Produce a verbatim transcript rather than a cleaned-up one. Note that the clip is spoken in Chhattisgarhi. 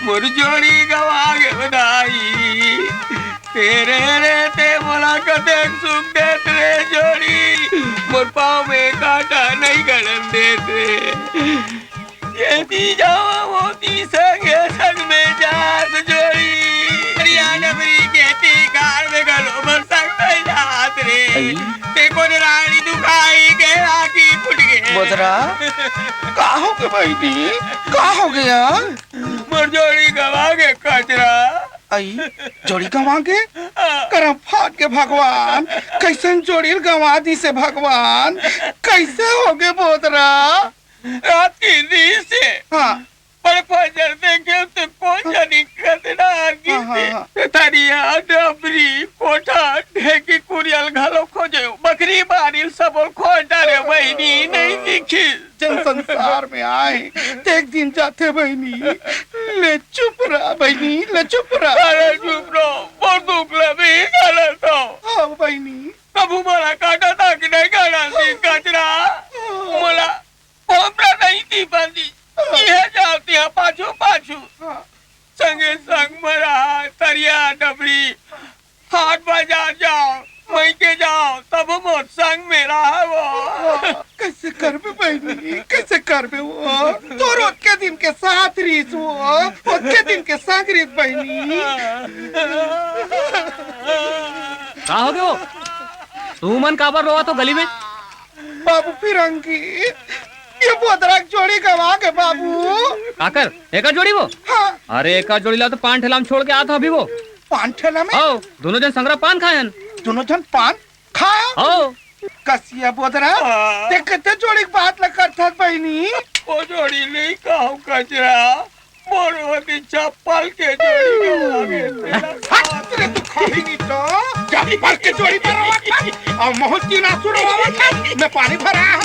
मोर जोड़ी गवा गे दाई। तेरे रे ते मोला कतेक सुख देत रे जोड़ी। मोर पाँव में कांटा नइ गड़न देत रे। खेती जावा मोती संगे संग में जात जोड़ी। हरियाणा बरी खेती कार में गलो मोर संग में जात रे। अई। ते कोन रानी दुखाई के आँखी फूट गे। बोतरा, का हो गे बहिनी? का हो गे? मोर जोड़ी गवा गे कचरा। अई, जोड़ी गवा गे? हाँ। करम फाट गे भगवान, कइसन जोड़ी गवा दिसे भगवान, कइसे हो गे बोतरा? रात के नींद से हाँ। पर फजर देखे तो कोन जानी कतना आगी हाँ, हाँ, से। हाँ। तरिया, डबरी, कोठा, ढेकी, कुरियल घलो खोजे, बकरी बारी सबो खोज डारे बहिनी, नइ दिखिस। जेन संसार में आए, ते एक दिन जाथे बहिनी। ले चुप रह बहिनी, ले चुप रह। अरे चुप रहो, बहुत दुख लगी, गलत हो। हाँ बहिनी। प्रभु मोला काटा था कि नहीं काटा थी कचरा? मोला कोबरा नहीं थी बंदी। यह जाओ तिहा पाछू पाछू। हाँ। संगे संग मरा, तरिया डबरी, हाट बाजार जाओ, मइके जाओ, तब मोर संग में रहा वो। कइसे करबे बहिनी, कइसे करबे वो? तोर ओतके दिन के साथ रहिस वो, ओतके दिन के संग रहिस बहिनी। का हो गे वो? तुमन काबर रोवत हो गली में? बाबू फिरंगी, ये बोतरा के जोड़ी गवा गे बाबू। काकर? एकर जोड़ी वो? हाँ। अरे एकर जोड़ी ला तो पान ठेला में छोड़ के आत हो अभी वो। पान ठेला में? आओ, दोनों जन संगरा पान खायन। दोनों जन पान खाय? आओ। कसिया बोतरा, हाँ। ते कते जोड़ी के बात ला करथस बहिनी? वो जोड़ी नहीं कहूँ कचरा, मोर ओती चप्पल के जोड़ी गवा गे। हट रे, तू खाही नहीं तो। चप्पल के जोड़ी पर रोवत हस, अउ महूँ तीन आंसू रोवत हस। मैं पानी भरा हूँ।